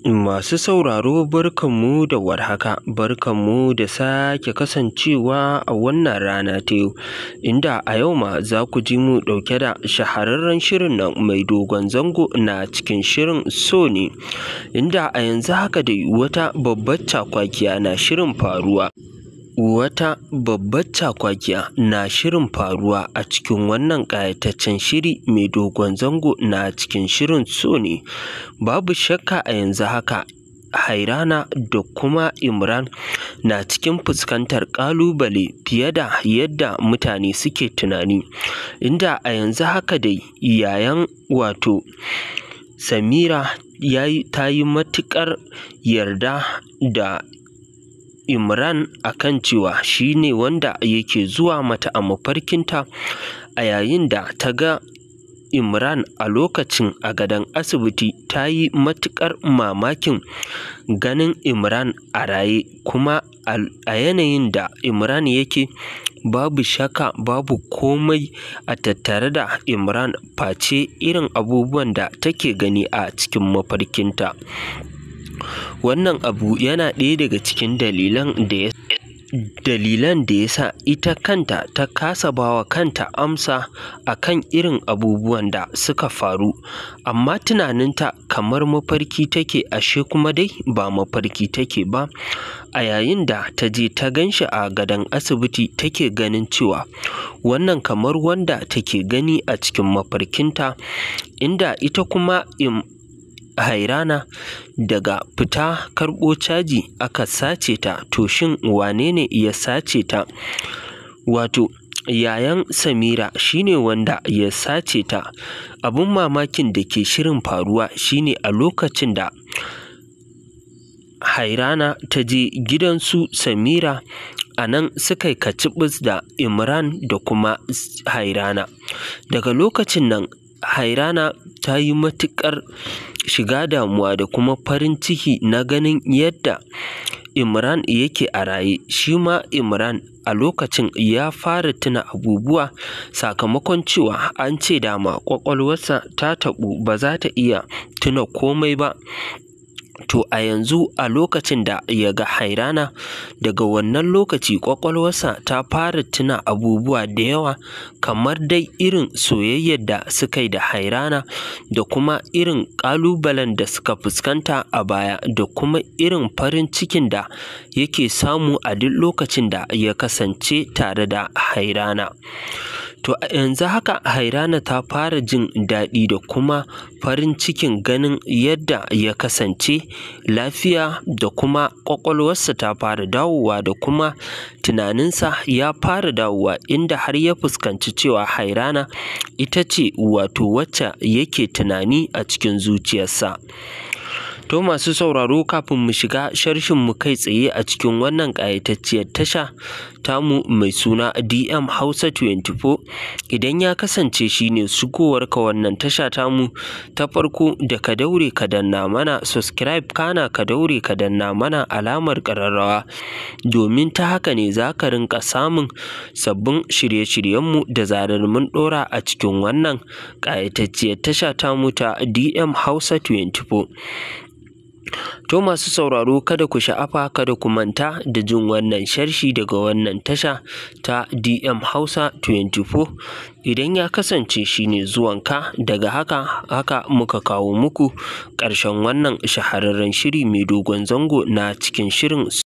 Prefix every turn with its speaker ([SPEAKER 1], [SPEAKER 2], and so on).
[SPEAKER 1] Masu sauraro, barkanmu da warhaka, barkanmu da sake kasancewa a wannan rana ta yau, inda a yau ma za ku ji mu ɗauke da shahararren shirin nan mai dogon zango na cikin shirin So ne, inda a yanzu haka dai wata babbar cakwakiya na shirin faruwa. Wata babbar cakwakiya na shirin faruwa a cikin wannan ƙayataccen shiri mai dogon zango na cikin shirin So ne. Babu shakka, a yanzu haka Hairana da kuma Imran na cikin fuskantar ƙalubale fiye da yadda mutane suke tunani, inda a yanzu haka dai yayan, wato Samira, ta yi matuƙar yarda da Imran akan cewa shi ne wanda yake zuwa mata a mafarkinta. A yayin da ta ga Imran a lokacin a gadon asibiti, ta yi matuƙar mamakin ganin Imran a raye, kuma a yanayin da Imran yake, babu shakka babu komai a tattare da Imran face irin abubuwan da take gani a cikin mafarkinta. Wannan abu yana ɗaya daga cikin dalilan da ya sa ita kanta ta kasa bawa kanta amsa akan irin abubuwan da suka faru, amma tunaninta kamar mafarki take, ashe kuma dai ba mafarki take ba. A yayin da ta je ta gan shi a gadon asibiti, take ganin cewa wannan kamar wanda take gani a cikin mafarkinta, inda ita kuma Hairana daga fita karɓo caji aka sace ta. To, shin wane ne ya sace ta? Wato yayan Samira shine wanda ya sace ta. Abun mamakin da ke shirin faruwa shine, a lokacin da Hairana ta je gidansu Samira, a nan suka yi kacibis da Imran da kuma Hairana. Daga lokacin nan Hairana ta yi matuƙar shiga damuwa da kuma farin ciki na ganin yadda Imran yake a raye. Shi ma Imran a lokacin ya fara tuna abubuwa, sakamakon cewa an ce dama ƙwaƙwalwarsa ta taɓu, ba za ta iya tuna komai ba. To, a yanzu a lokacin da ya ga Hairana, daga wannan lokaci ƙwaƙwalwarsa ta fara tuna abubuwa da yawa, kamar dai irin soyayyar da suka yi da Hairana, da kuma irin ƙalubalen da suka fuskanta a baya, da kuma irin farin cikin da yake samu a duk lokacin da ya kasance tare da Hairana. To, a yanzu haka Hairana ta fara jin daɗi da kuma farin cikin ganin yadda ya kasance lafiya, da kuma ƙwaƙwalwarsa ta fara dawowa, da kuma tunaninsa ya fara dawowa, inda har ya fuskanci cewa Hairana ita ce, wato wacce yake tunani a cikin zuciyarsa. To, masu sauraro, kafin mu shiga sharhin mu kai tsaye a cikin wannan ƙayatacciyar tasha tamu mai suna DM Hausa 24, idan ya kasance shine shigowarka wannan tasha tamu ta farko, da ka daure ka danna mana subscribe, kana ka daure ka danna mana alamar ƙararrawa, domin ta haka ne za ka rinƙa samun sabbin shirye-shiryenmu da zarar mun ɗora a cikin wannan ƙayatacciyar tasha tamu ta DM Hausa 24. To, masu sauraro, kada ku sha'afa, kada ku manta da jin wannan sharhi daga wannan tasha ta DM Hausa 24. Idan ya kasance shine zuwanka, daga haka muka kawo muku ƙarshen wannan shahararren shiri mai dogon zango na cikin shirin.